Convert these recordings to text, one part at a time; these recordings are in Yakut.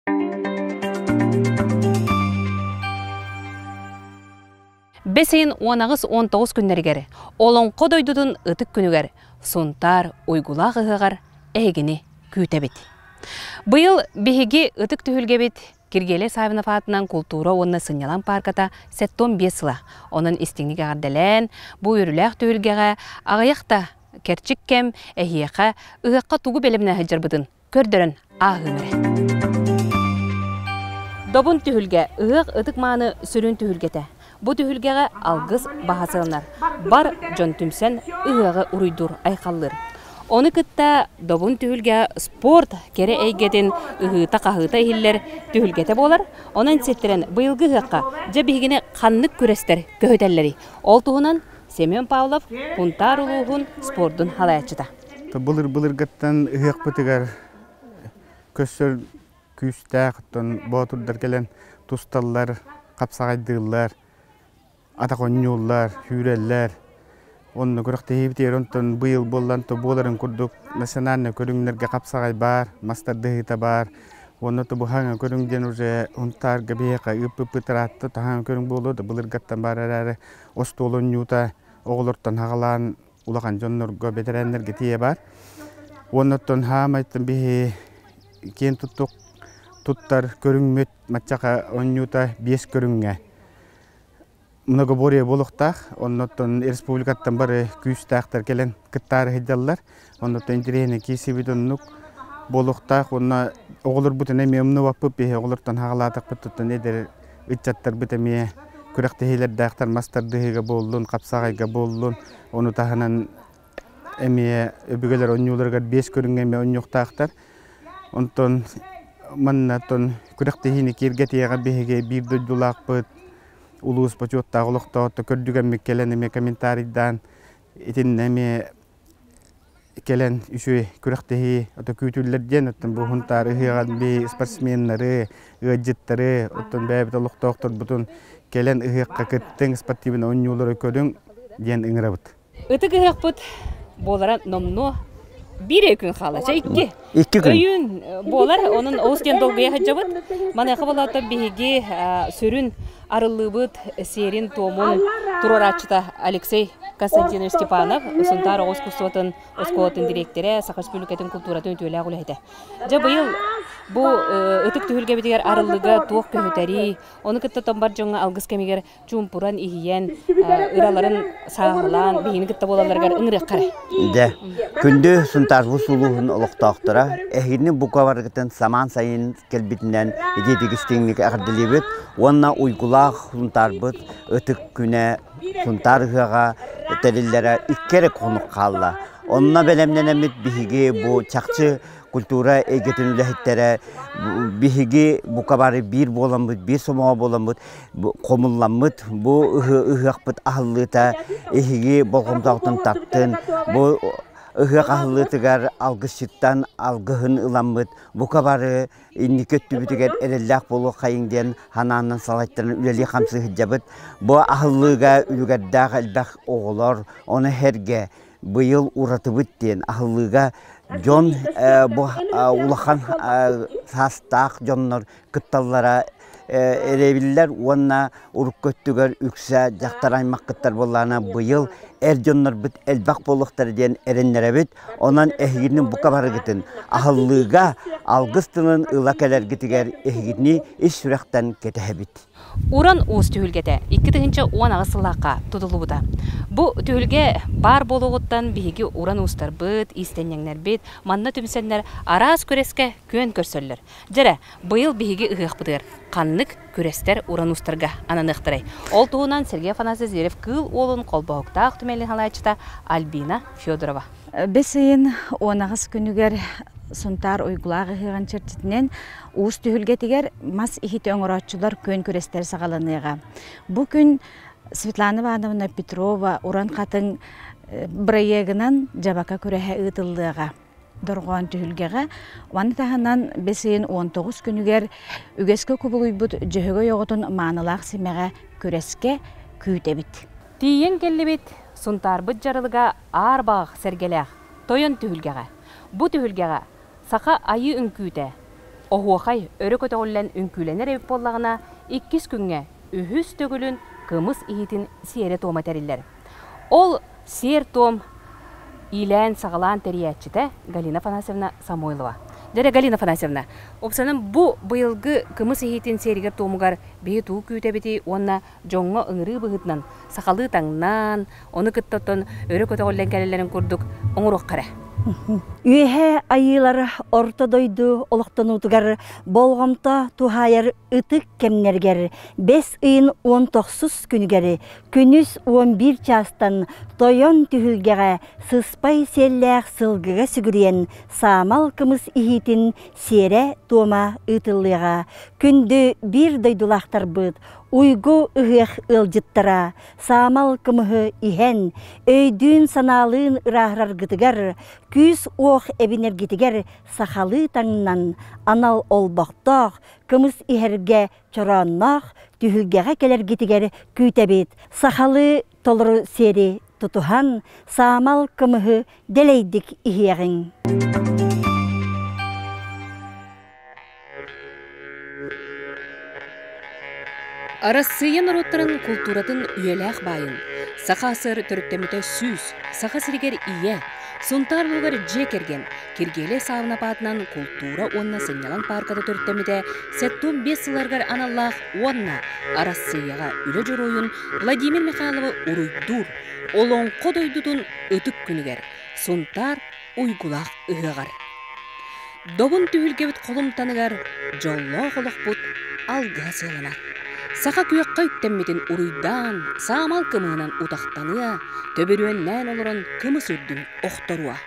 Бэс ыйын 18-19 күннэригэр Олоҥхо дойдутун ытык күнүгэр Сунтаар уйгулаах ыһыаҕар эһигини күүтэбит. Быйыл биһиги ытык түһүлгэбит Киргиэлэй Саввинов аатынан култуура уонна сынньалаҥ паарката 75 сыла. Онон истиҥник эҕэрдэлээн, бу үөрүүлээх түһүлгэҕэ аҕыйах да кэрчик кэм эһиэхэ ыһыахха тугу бэлэмнээн сылдьарбытын көрдөрөн ааһыым эрэ. Добун түһүлгэ ыһыах ытык-мааны сүрүн түһүлгэтэ. Бу түһүлгэҕэ алгыс баһа сыаланар, бар дьон түмсэн ыһыаҕы уруйдуур, айхаллыыр. Ону кытта Добун түһүлгэ спорт кэрэ эйгэтин ыһыыта-хаһыыта иһиллэр түһүлгэтэ буолар. Онон ситтэрэн быйылгы ыһыахха дьэ биһигини ханнык күрэстэр көһүтэллэрий? Ол туһунан Семен Павлов, Сунтаар улууһун спордун салайааччыта. Былыр-былыргыттан ыһыахпытыгар көссөр күүстээх оттон боотурдар кэлэн тусталлар, хапсаҕайдыыллар, атах оонньууллар, сүүрэллэр. Онно күрэхтэһиибитигэр онтон быйыл буоллан то буоларын курдук национальнай көрүҥнэргэ хапсаҕай баар, мас тардыһыыта баар. Уонна то бу хаҥа көрүҥ диэн уже Сунтаарга биһиэхэ ыыппыппыт ыраатта хаҥа көрүҥ буолуо да былыргаттан баар эрээри остуол оонньуута оҕолортон хаҕалаан улахан дьоннорго, бэтэрээннэргэ тиийэ баар. Уонна оттон хаамайтан биһи киэн туттук туттар көрүҥмүт маччаха оонньуута биэс көрүҥҥэ многоборье буолуохтаах. Оннуттан республикаттан бары күүстээхтэр кэлэн кыттаары сылдьаллар. Оннуттан интэриэһинэй киирсибит оннук буолуохтаах. Уонна оҕолорбутун эмиэ умнубаппыт биһи оҕолортон хаҕалаатахпыт эдэр ыччаттарбыт эмиэ күрэхтэһиилэрдээхтэр мас тардыһыыга буоллун, хапсаҕайга буоллун, ону таһынан эмиэ өбүгэлэр оонньууларыгар биэс көрүҥҥэ эмиэ оонньуохтаахтар. Онтон манна оттон күрэхтэһиини киэргэтиэҕэ биһиги биир дойдулаахпыт, улуус бочуоттаах олохтоохто көрдүгэммит кэлэн эмиэ комментарийдаан итиннэ эмиэ кэлэн үчүгэй күрэхтэһии ото күүтүллэр диэн оттон бу Сунтаар ыһыаҕар би спортсменнары, ыалдьыттары, оттон бэйэбит олохтоохторбутун кэлэн ыһыахха кыттыҥ, спортивнай оонньуулары көрүҥ диэн ыҥырабыт. Ытык ыһыахпыт буолара номнуо биир күн хаалла. Чэ икки. Икки күн. Өйүүн буолар, онон олус диэн долгуйа сылдьабыт. Маныаха болаата биһиги сүрүн арыллыыбыт сиэрин-туомун туруорааччыта Алексей Константинович Степанов, Сунтаар оҕус кустуотун оскуолатын дириэктэрэ, Саха Республикатын култууратын үтүөлээх үлэһитэ. Дьэ быйыл бу ытык түһүлгэбитигэр арыллыыга туох көһүтэрий, ону кытта томбар дьоҥҥо алгыс кэмигэр чуумпуран иһийэн, ыраларын сааһылаан, биһигини кытта буолалларыгар ыҥырыахха эрэ. Дьэ, күндү Сунтаарбыт улууһун олохтоохторо, эһигини бука барыгытын самаан сайын кэлбитинэн итиитик истиҥник эҕэрдэлиибит уонна уйгулаах Сунтаарбыт ытык күнэ Сунтаар ыһыаҕа тэриллэрэ икки эрэ хонук хаалла. Онно бэлэмнэнэммит биһиги бу чахчы культура эйгэтин үлэһиттэрэ биһиги бука бары биир буоламмыт, биир сомоҕо буоламмыт хомулламмыт бу ыһыахпыт аһыллыыта эһиги болҕомтоҕутун тартын бу ыһыах аһыллыытыгар алгысчыттан алгыһын ыламмыт бука бары инники өттүбүтүгэр эрэллээх буолуоххайыҥ диэн ханааннан салайтаран үлэлии-хамсыы сылдьабыт. Бу аһыллыыга үлүгэрдээх элбэх оҕолор, ону сэргэ быйыл уратыбыт диэн аһыллыыга дьон бу улахан саастаах дьоннор кытталлара эрэбиллэр уонна урукку өттүгэр үксэ дьахтар аймах кыттар буоллаҕына быйыл эр дьоннорбут элбэх буолуохтара диэн эрэннэрэбит. Онон эһигини бука барыгытын аһыллыыга алгыс тылын ыла кэлэргитигэр эһигини ис сүрэхтэн кэтэһэбит. Уран Уус түһүлгэтэ 2018 сыллаахха тутуллубута. Бу түһүлгэ баар буолуоҕуттан биһиги уран уустарбыт, иистэнньэҥнэрбит манна түмсэннэр араас күрэскэ күөн көрсөллөр. Дьэрэ, быйыл биһиги ыһыахпытыгар ханнык күрэстэр уран уустарга ананыахтарай? Ол туһунан Сергей Афанасьевич Зверев Кыыл Уолун холбоһуктаах түмэлин салайааччыта Альбина Федорова. Бэс ыйын 18 күнүгэр Сунтаар уйгулаах ыһыаҕын чэрчитинэн уус түһүлгэтигэр мас иһити оҥорооччулар күөн күрэстэр саҕаланыаҕа. Бу күн Светлана Ивановна Петрова Уран хатыҥ бырайыагынан дьабака күрэһэ ыытыллыаҕа. Дорҕоон түһүлгэҕэ маны таһынан бэс ыйын 19 күнүгэр үгэскэ кубулуйбут Дьөһөгөй оҕотун маанылаах симэҕэ күрэскэ күүтэбит. Тиийэн кэллибит Сунтаарбыт дьаралыга аар баҕах сэргэлээх Тойон түһүлгэҕэ. Бу түһүлгэҕэ саха айыы үҥкүүтэ, Оһуохай өрө көтөҕүллэн үҥкүүлэнэр эбит буоллаҕына, иккис күҥҥэ үһүс төгүлүн кымыс иһиитин сиэрэ-туома тэриллэр. Ол сиэр-туом иилээн-саҕалаан тэрийээччитэ Галина Афанасьевна Самойлова. Дьэ, Галина Афанасьевна, уопсайынан бу быйылгы кымыс иһиитин сиэригэр-туомугар биһи тугу күүтэбитий уонна дьоҥҥо ыҥырыы быһыытынан сахалыы таҥнаан, ону кытта оттон өрө көтөҕүллэн кэлэллэрин курдук оҥоруохха эрэ. Үөһээ айыылар орто дойду олохтонуутугар болҕомто туһаайар ытык кэмнэригэр бэс ыйын 19 күнүгэр күнүс 11 чаастан тойон түһүлгэҕэ сыспай сиэллээх сылгыга сүгүрүйэн саамал кымыс иһиитин сиэрэ-туома ыытыллыаҕа. Күндү биир дойдулаахтарбыт уйгу ыһыах ыалдьыттара саамал кымыһы иһэн, өйдүүн-санаалыын ырааһыраргытыгар, күүс-уох эбинэргитигэр сахалыы таҥнан, анал олбохтоох, кымыс иһэргэ чороонноох түһүлгэҕэ кэлэргитигэр күүтэбит. Сахалыы толору сиэри тутуһан, саамал кымыһы дэлэйдик иһиэҕиҥ. Арассыыйа норуоттарын култууратын үйэлээх баайын, Саха АССР төрүттэммитэ 100, Саха сиригэр Ийэ, Сунтаар улууһугар дьиэ кэргэн, Киргиэлэй Саабынап аатынан култуура уонна сынньалаҥ паарката төрүттэммитэ 75 сылларыгар аналлаах уонна Арассыыйаҕа үлэ дьоруойун Владимир Михайловы уруйдуур Олоҥхо дойдутун ытык күнүгэр Сунтаар уйгулаах ыһыаҕар. Добун түһүлгэбит холумтаныгар дьоллоох олохпут алгыһа сыаланар. Саха күөххэ үктэммитин уруйдаан, саамал кымыһынан утахтаныа, төбүрүөннээн олорон кымыс үрдүн охторуо.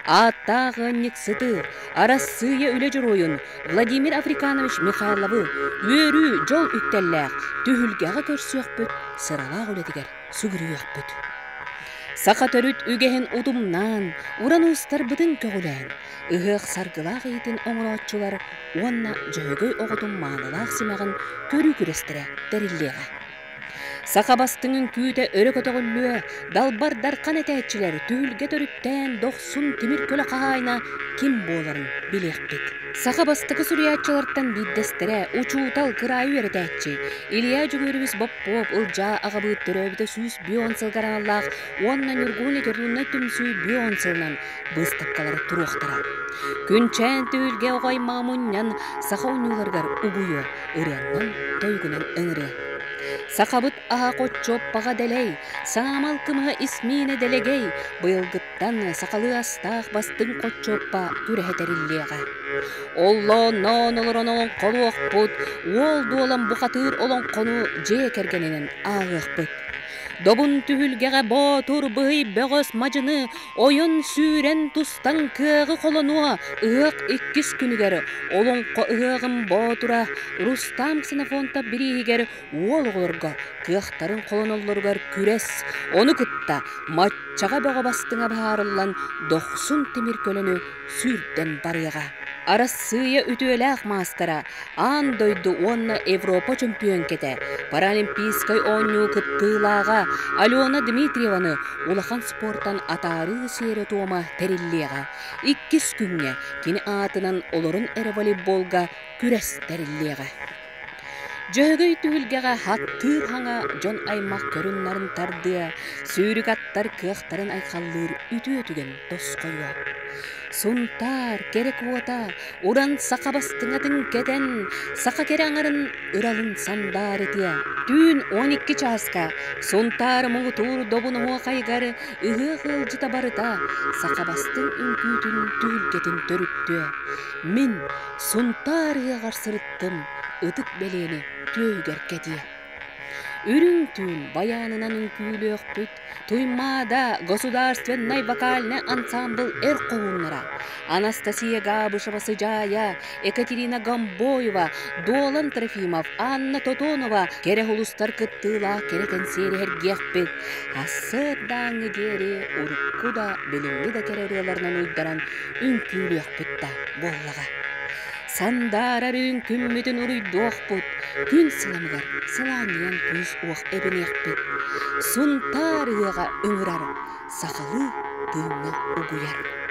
Ааттаах ыанньыксыты, Арассыыйа үлэ дьоруойун Владимир Африканович Михайловы үөрүү, дьол үктэллээх түһүлгэҕэ көрсүөхпүт, сыралаах үлэтигэр сүгүрүйүөхпүт. Саха төрүт үгэһин утумнаан, уран уустарбытын көҕүлээн, ыһыах саргылаах иитин оҥорооччулар уонна Дьөһөгөй оҕотун маанылаах симэҕин көрүү күрэстэрэ тэриллиэҕэ. Саха бастыҥ үҥкүүтэ өрө көтөҕүллүө, далбар дархан этээччилэр түһүлгэ төрүттээн дохсун тимир көлө хаһаайына ким буоларын билиэхпит. Саха бастакы суруйааччылартан биирдэстэрэ, учуутал, кыраайы үөрэтээччи Илья Дьөгүөрүбүс Боппуоп Ылдьаа аҕабыыт төрөөбүтэ 150 сылга аналлаах уонна Ньургуһун литературнай түмсүү 50 сылынан быыстапкалара туруохтара. Күнчээн түһүлгэ оҕо аймаҕа мунньан саха оонньууларыгар угуйуо, ырыаннан, тойугунан ыҥырыа. Сахабыт аһа хоччуоппаҕа дэлэй, саамал кымыһа исмиинэ дэлэгэй, быйылгыттан сахалыы астаах бастыҥ хоччуоппа күрэһэ тэриллиэҕэ. Оллоонноон олорон олоҥхолуохпут, уол дуолан бухатыыр олоҥхону дьиэ кэргэнинэн ааҕыахпыт. Добун түһүлгэҕэ боотур быһый бөҕөс мадьыны ойон сүүрэн тустан кыаҕы холонуо ыһыах иккис күнүгэр олоҥхо ыһыаҕын боотура Рустам Ксенофонтов бирииһигэр уол оҕолорго кыахтарын холоноллоругар күрэс, ону кытта маччаҕа бөҕө бастыҥа быһаарыллан дохсун тимир көлөнү сүүрдэн барыаҕа. Арассыыйа үтүөлээх маастара, аан дойду уонна Европа чөмпүйүөҥкэтэ, Паралимпийскай оонньуу кыттыылааҕа Алена Дмитриеваны улахан спортан атаарыы сиэрэ-туома тэриллиэҕэ. Иккис күҥҥэ кини аатынан олорон эрэ волейболга күрэс тэриллиэҕэ. Дьөһөгөй түһүлгэҕэ хаттыыр хаҥа дьон аймах көрүн-нарын тардыа, сүүрүк аттар кыахтарын айхаллыыр үтүө түгэн тосхойуо. Сунтаар кэрэ куота, уран саха бастыҥатын кэтэн, саха кэрэ аҥарын ыралын сандаарытыа. Түүн 12 чааска Сунтаар муҥутуур добун оһуохайыгар ыһыах ыалдьыта барыта саха бастыҥ үҥкүүтүн түһүлгэтин төрүттүө. Мин Сунтаар ыһыаҕар сырыттым, ытык бэлиэни түөһүгэр кэтиэ. Үрүҥ түүн байаанынан үҥкүүлүөхпүт, Туймаада государственнай вокальнай ансаамбыл эр хоһууннара Анастасия Габышева-Сыдьаайа, Екатерина Гомбоева, Дуолан Трофимов, Анна Тотонова кэрэ улустар кыттыылаах кэрэ кэнсиэри сэргиэхпит. Сарсыардааҥҥы диэри урукку да, билиҥҥи да кэрэ ырыаларынан уйдаран үҥкүүлүөхпүт да буоллаҕа. Сандаарар үҥкүммүтүн уруйдуохпут, күн сыламыгар сылаанньыйан күүс-уох эбиниэхпит. Сунтаар ыһыаҕа ыҥырар, сахалыы тыыҥҥа угуйар.